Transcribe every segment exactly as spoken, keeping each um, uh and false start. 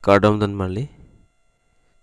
Kardom don marli.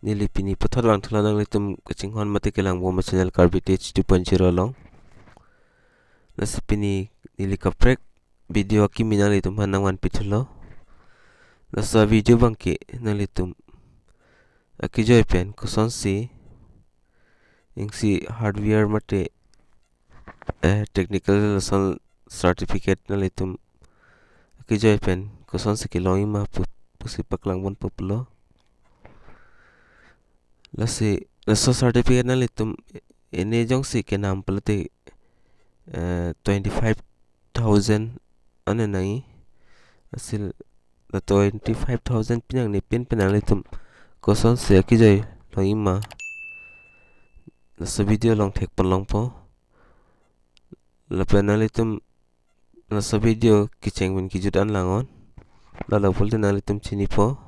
Neli pini puthot vangthulo nanglitum kachinghon mate kelangbom a-channel Karbi Tech two point zero along. Lasi pini neli kaprek video akimi nanglitum aphan nangvanpithulo. Laso video abangke nanglitum akejoi pen kosonsi isi hardware mate, eh, technical lason certificate nanglitum akejoi pen kosonsi kelongji ma pu, pusi paklang ponpo pulo. Lasi laso certificate nanglitum ene jongsi kenam pulote, eh, twenty-five thousand an nangji. Lasi la twenty-five thousand pinang ni pin pen nanglitum kosonsi akejoi longji ma, laso video along thekpon longpo. Lapen nanglitum laso video kecheng pen kejut an langnon. Lalo pulote nanglitum chinipo.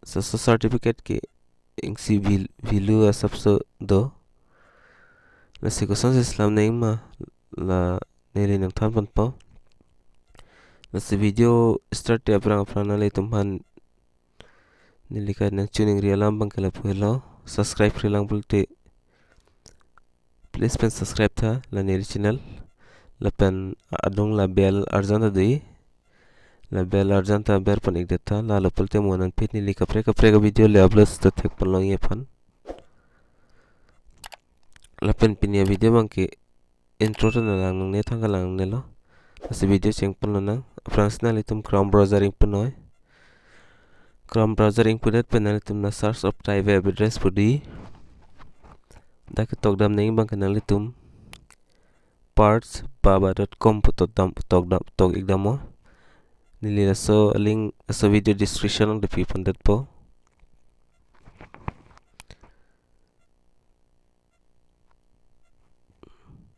Laso certificate ke isi val-, value asapso do. Lasi kosonsi selam nangji ma la neli nangthan ponpo. Lasi video start te aphrang aphrang nanglitum aphan neli kaningje ningri alam abangke lapu helo. Subscribe-re lang pulote please pen subscribe tha la neli channel. Lapen adung la bell arjan ta dei. La bell arjan ta ber pon-ik det tha. Lalo pulote mo nangphi neli kaprek kaprek video le upload ta thekpon longji aphan. Lapen pini a-video abangke intro ta nanglang nangne, thangka lang nangnelo. Lasi video chengpon lonang. Aphrangsi nanglitum Chrome browser ingpunnoi. Chrome browser ingpundet pen nanglitum la search of type web address pu dei. Dak ketok dam nangji abangke nanglitum parts baba dot com pu tokdam, tokdam, tok-ik damnon. Neli laso a-link laso video description along ta pipondetpo.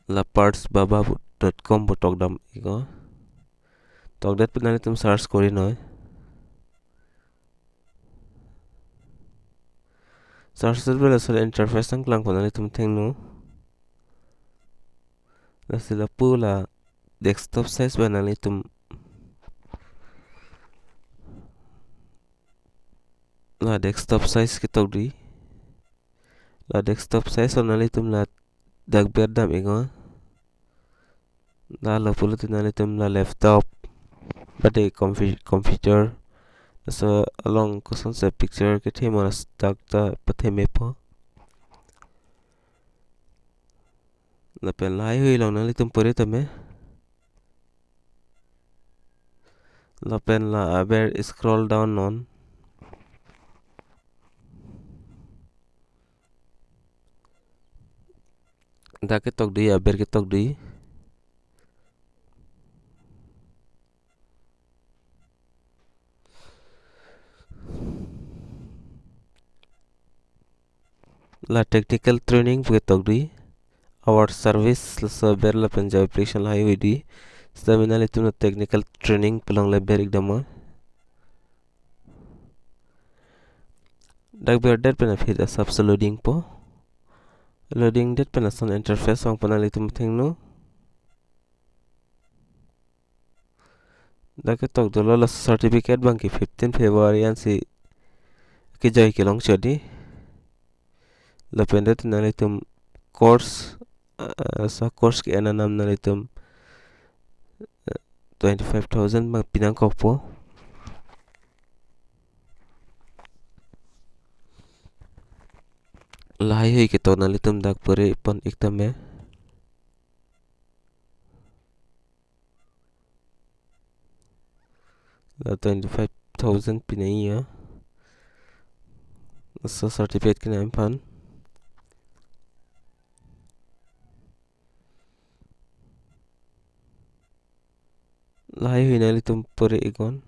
La parts baba dot com pu tokdam-iknon. Tokdet pen nanglitum search korinoi. Search det pen laso interface nangklangpo nanglitum thengno. Lasi lapu la desktop size pen nanglitum la desktop size ketok dei. La desktop size along nanglitum la dak ber dam-iknon. Lalo pulote nanglitum la laptop mate compu-, computer laso along kosonsi picture kethe ma laso dak ta pathemepo. Lapen lahaihui along nanglitum pore tame. Lapen la aber scroll down non. Dak ketok dei, aber ketok dei. La technical training pu ketok dei. Our service laso aber lapen job application lahaihui dei. Seta nanglitum la technical training pu along le ber-ik damnon. Dak berdet pen aphi asapso loadingpo. Loading det pen lason interface vangpo nanglitum thengno. Dak ketok dolo, la certificate abangke fifteen February ansi kejoi kelong chot dei. Lapen det nanglitum course, eh, laso course ke-en anam nanglitum, eh, twenty-five thousand abang pinangkokpo. Lahaihui ketok nanglitum dak pore pon-ik tame. La twenty-five thousand pinangji ya. Laso certificate kenam aphan. Lahaihui nanglitum pore-iknon.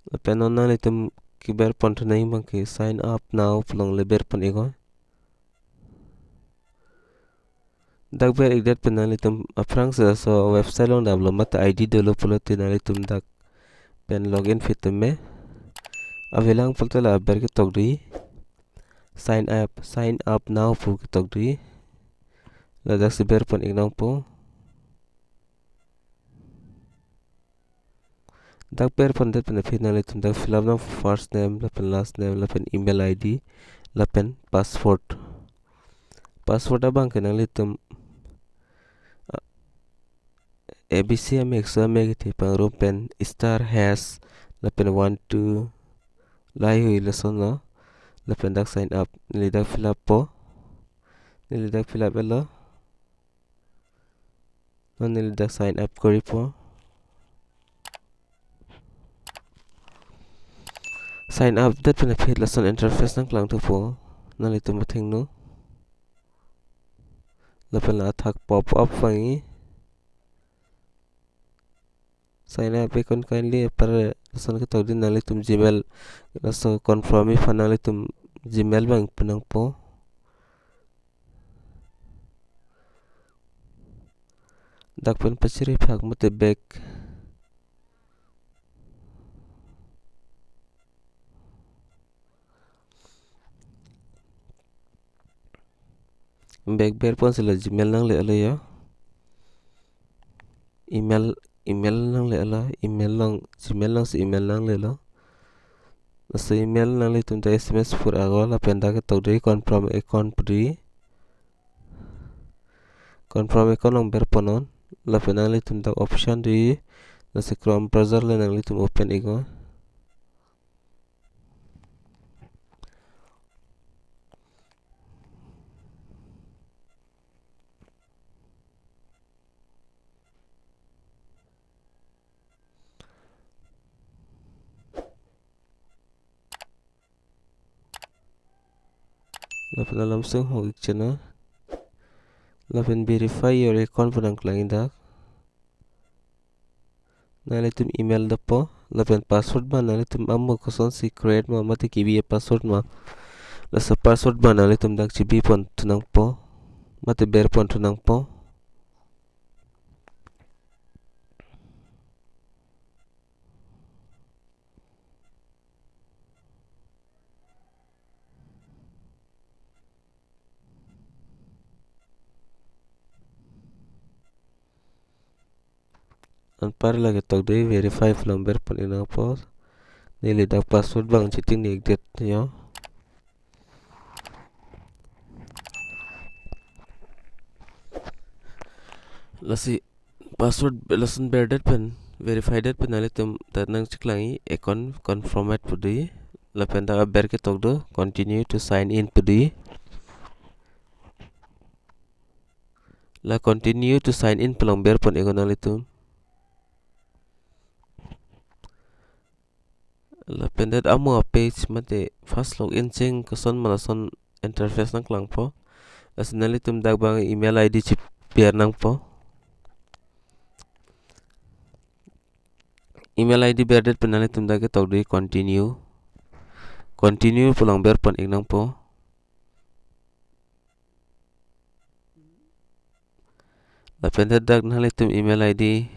Lapen non nanglitum keber ponthu nangji abangke sign up now pu along le ber pon-iknon. Dak ber-ik det pen nanglitum aphrangsi laso website along damlo mate I D dolo pulote nanglitum dak pen login phi tame. Avelang pulote la aber ketok dei. Sign up, sign up now pu ketok dei. Ladaksi ber pon-ik nangpo. Dak berpon det pen aphi nanglitum dak fill up nang first name lapen last name lapen email I D lapen password. Password abang ke nanglitum, ah, A B C amek so amek iti pangrum pen star hash lapen one two lahai hui lason lo. Lapen dak sign up, neli dak fill up po. Neli dak fill up etlo. Non neli dak sign up koripo. Sign up det pen aphi lason interface nangklang thupo. Nanglitum athengno. Lapen la athak pop up vangji. Sign up account kindly, apar lason ketok di nanglitum Gmail, laso confirm aphan nanglitum Gmail abang pi nangpo. Dak pen pachiri phak mate back. Back berpon si la Gmail nanglelo ya. Email, email nanglelo, email along, Gmail along si email nanglelo. Laso email nanglitum ta S M S pur ago lapen dak ketok di confirm account pu di. Confirm account along berpon non. Lapen nanglitum dak option di. Lasi Chrome browser le nanglitum open iknon. Lapen alam sing hok ik channel. Lapen verify your account pu nangklang ik dak. Nanglitum email dopo, lapen password abang nanglitum amo kosonsi create ma, mate kebi a password ma. Laso password abang nanglitum dak chibipon thu nangpo, mate berpon thu nangpo. Anpar la ketok di verify pu along berpon ik nangpo. Neli dak password abang chiting ni ik det yo. Lasi password lason ber det pen, verify det pen nanglitum dak nangcheklang ik account confirmed pu di. Lapen dak aber ketok do continue to sign in pu di. La continue to sign in pu along berpon iknon nanglitum. Lapen det amo a page mate first login cheng koson ma lason interface nangklangpo. Lasi nanglitum dak abang email I D chiber nangpo. Email I D ber det pen nanglitum dak ketok di continue. Continue pu along berpon ik nangpo. Lapen det dak nanglitum email I D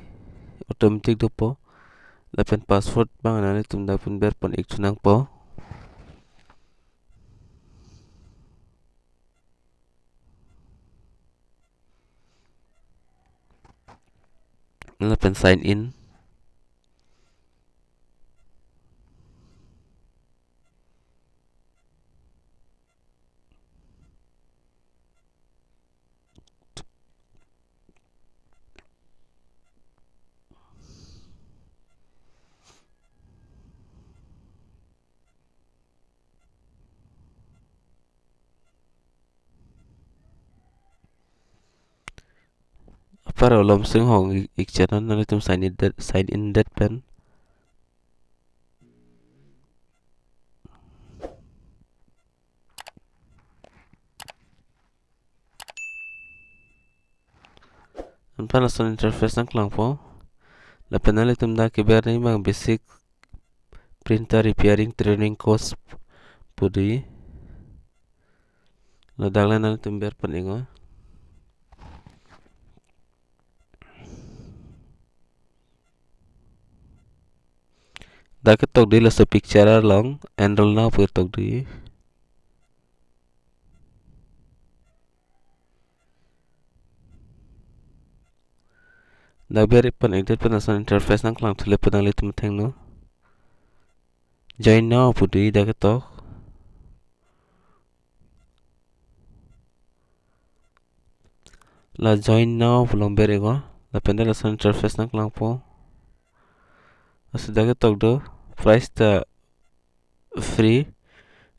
automatic dopo. Lapen password abang nanglitum dak pen berpon ik thu nangpo. Lapen sign in. Apar alam sing hok ik, ik channel nanglitum sign in det, sign in det pen. Anpar lason interface nangklangpo. Lapen nanglitum dak keber ni abang basic printer repairing training course pu di. Ladak le nanglitum berpon iknon. Dak ketok di laso picture along enroll now pu ketok di. Dak ber pon-ikdet pen lason interface nangklang thulepo, nanglitum thengno. Join now pu dei dak ketok. La join now pu along ber-iknon. Lapen dak lason interface nangklangpo. Lasi dak ketok do, price ta free,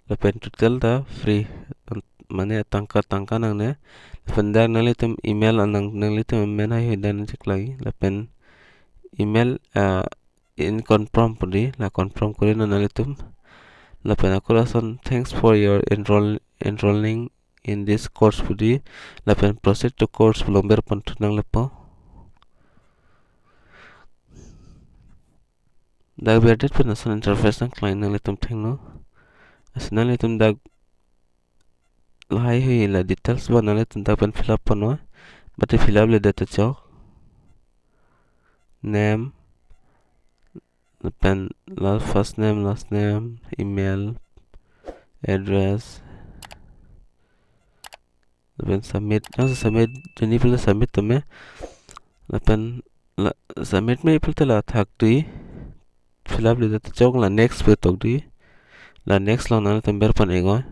lapen total ta free. An-, mane tangka tangka nangne. Lapen dak nanglitum email anang, nanglitum amen haihui dan cheklang. Lapen email, ah, in confirm pu dei, la confirm kuri non nanglitum. Lapen ako lason, "Thanks for your enroll, enrolling in this course" pu dei. Lapen "Proceed to course" pu along ber pon thu nanglepo. Dak berdet pen lason interface nangklang, nanglitum thengno. Lasi nanglitum dak lahaihui la details abang nanglitum dak pen fill up ponnon. Mate fill up ledet ta chok. Name, lapen la first name, last name, email, address, lapen submit. Nang submit, jeni pila submit tame. Lapen la submit me ipil te la thak dei. Fill up ledet ta chok, la next pu tok dei. La next along nanglitum ber pon-iknon.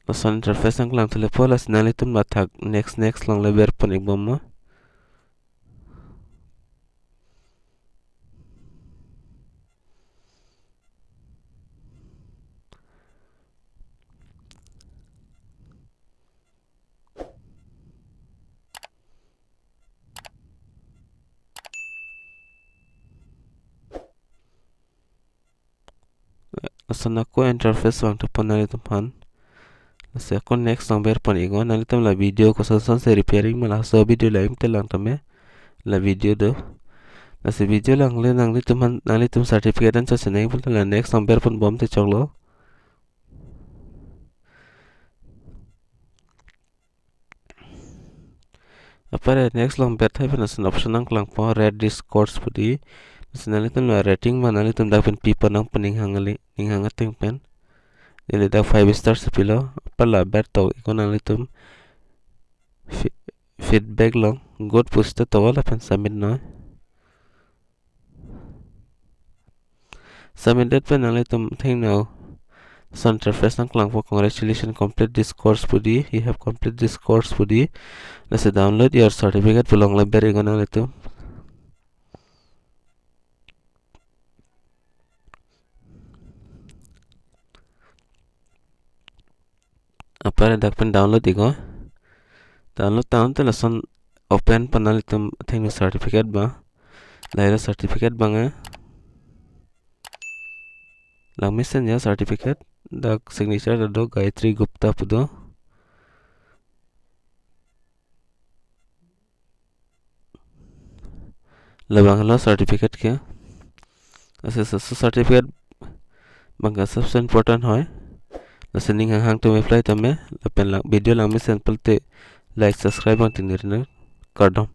Lason interface nangklang thulepo, lasi nanglitum la thak next, next along le ber pon-ikbomnon. Lason ako interface vangthu pon nanglitum aphan. Lasi ako next along ber pon-iknon. Nanglitum la video koson son si repairing ma, laso video la ingte lang tame, la video do. Lasi video langle nanglitum aphan, nanglitum certificate an chot si nang pulote la next along ber ponbom te choklo. Apar next along ber thai pen lason option nangklangpo, "Rate this course" pu dei. Lasi nanglitum la rating ma nanglitum dak pen pi pon nangpo, ning hang kali, ning hang ateng pen. Neli dak five star si pilo. Apar la ber tok-iknon nanglitum. Fe-, feedback along good pusi ta tok, lapen submit non. Submitted pen nanglitum thengno lason interface nangklangpo, "Congratulations, complete this course" pu dei, "You have complete this course" pu dei. Lasi "Download your certificate" pu along le ber-iknon nanglitum. Apar dak pen download-iknon. Download tangte lason open pon nanglitum thengno certificate abang. Lahelo certificate abang, eh. Langmesen ya certificate. Dak signature ta do, Gayatri Gupta pu do. Labang lo certificate ke. Lasi laso certificate abang ke sabse important hoi. Lasi ning hang hang atum apply tame, lapen lang video langmesen pulote like, subscribe abang tengneri nang. Kardom.